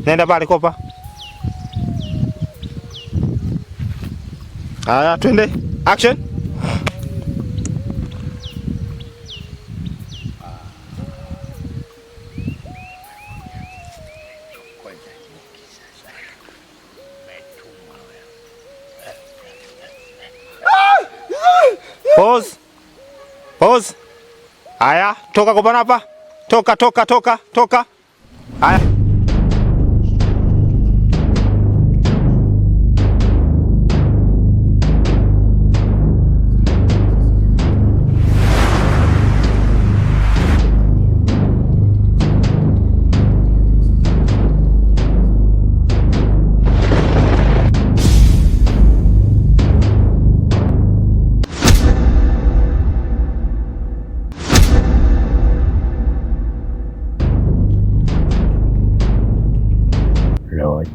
Nenda pale kopa. Haya, twende. Action. Pause. Pause. Haya, toka kwa hapa. Toka, toka, toka, toka. Haya.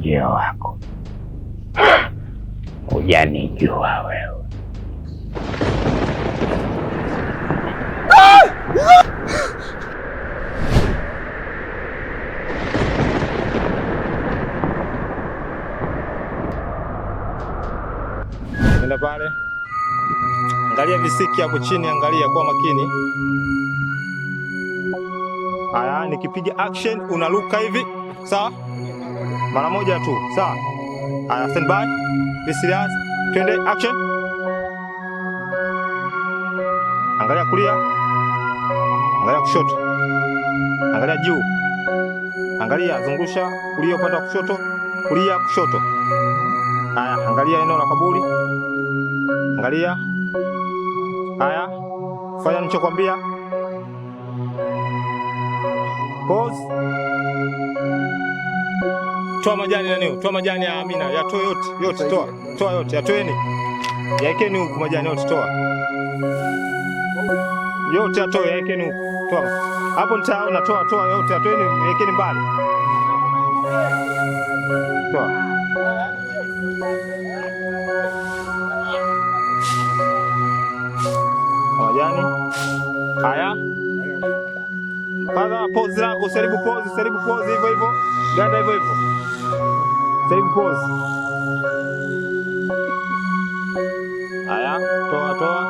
Ujio wako hujanijua wewe. Nenda pale. Angalia visiki hapo chini, angalia kwa makini. Haya, nikipiga action unaruka hivi, sawa? Mara moja tu, sawa? Haya, stand by. Be serious. Twende action. Angalia kulia. Angalia kushoto. Angalia juu. Angalia, zungusha kulia upande wa kushoto, kulia kushoto. Haya, angalia eneo la kaburi. Angalia. Haya, fanya nilichokwambia. Pause. Toa majani nani? Toa majani ya Amina. Yatoe yote, yote toa. Toa yote, yatoeni. Yaekeni huku majani yote toa. Yote yatoe, yaekeni huku. Toa. Hapo nitaona, toa, toa yote, yatoeni, yaekeni mbali. Toa. Majani. Haya. Kwanza pose lako, usiharibu pose, usiharibu pose hivyo hivyo. Ganda hivyo hivyo. Usiharibu pose. Haya, toa toa.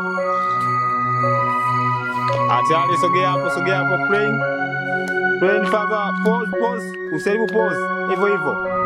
Tayari, sogea hapo, sogea hapo, playing. Playing further, pose, pose. Usiharibu pose. Hivyo hivyo.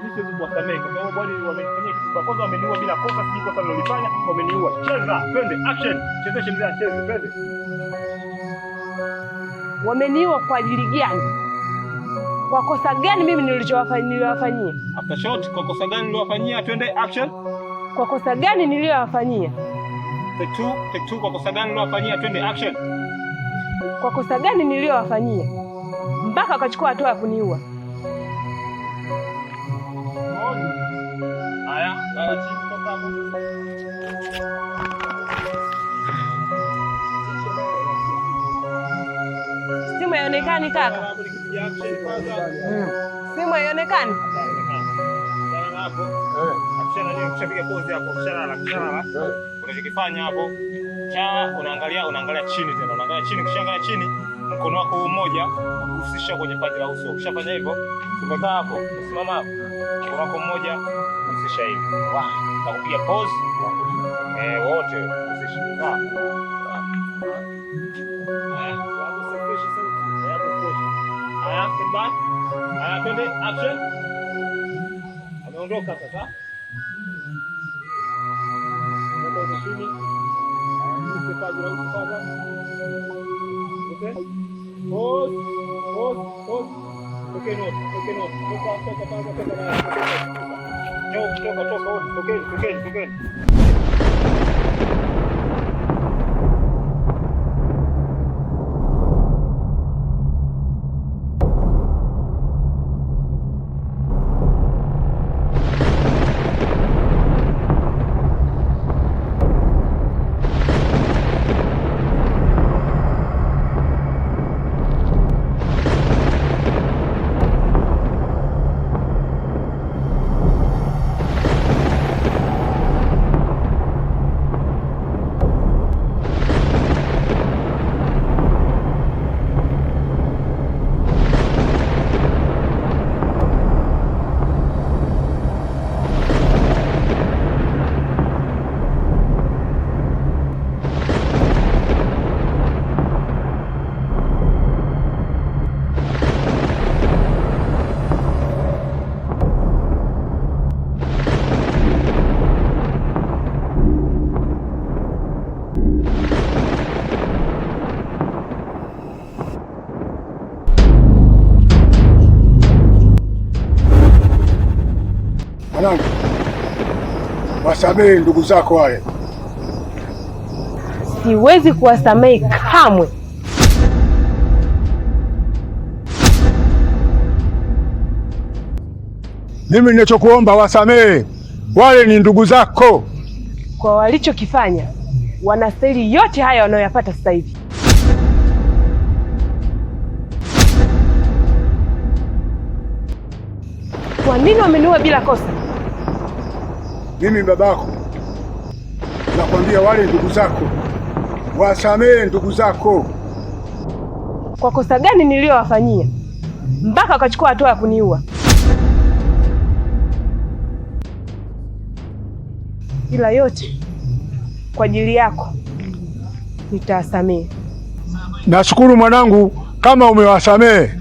Mimi siwezi kuwasamehe kwa sababu bwana wamenifanyia kitu. Kwa kwanza wameniua bila kosa, sijui kosa nilolifanya, wameniua. Cheza, twende action. Chezeshe mzee acheze, twende. Wameniua kwa ajili gani? Kwa kosa gani mimi niliwafanyia? After shot, kwa kosa gani niliwafanyia? Twende action. Kwa kosa gani niliyowafanyia? Take two, take two, kwa kosa gani niliwafanyia? Twende action. Kwa kosa gani niliyowafanyia mpaka wakachukua hatua ya kuniua? Haya, lala chini, toka hapo. Simu haionekani kaka, Hapo nikipiga action kwanza. simu haionekani. Lala hapo. Akisha ukishapiga pose hapo, ukishalala, ukishalala. Unachokifanya hapo, cha unaangalia, unaangalia chini tena, unaangalia chini, ukishaangalia chini, mkono wako huu mmoja uhusisha kwenye paji la uso. Ukishafanya hivyo, umekaa hapo, usimama hapo. Mkono wako mmoja husisha hivi. Wah, na kupiga pose. Eh, wote husisha. Sawa. Haya, hapo si fresh sauti. Hapo fresh. Haya, stand by. Haya, twende action. Ameondoka sasa. Weka huko chini. Guse paji la uso kwanza. Okay. Pause, pause, pause. Tokeni wote, tokeni wote. Toka, toka, toka, toka, toka. Njoo, toka, toka wote. Tokeni, tokeni, tokeni. Mwanangu, wasamehe ndugu zako wale. Siwezi kuwasamehe kamwe. Mimi ninachokuomba wasamehe, wale ni ndugu zako. Kwa walichokifanya, wanastahili yote haya wanayoyapata sasa hivi. Kwa nini wameniua bila kosa? Mimi babako nakwambia, wale ndugu zako wasamehe ndugu zako. Kwa kosa gani niliyowafanyia mpaka wakachukua hatua ya kuniua? Ila yote kwa ajili yako nitawasamehe. Nashukuru mwanangu, kama umewasamehe.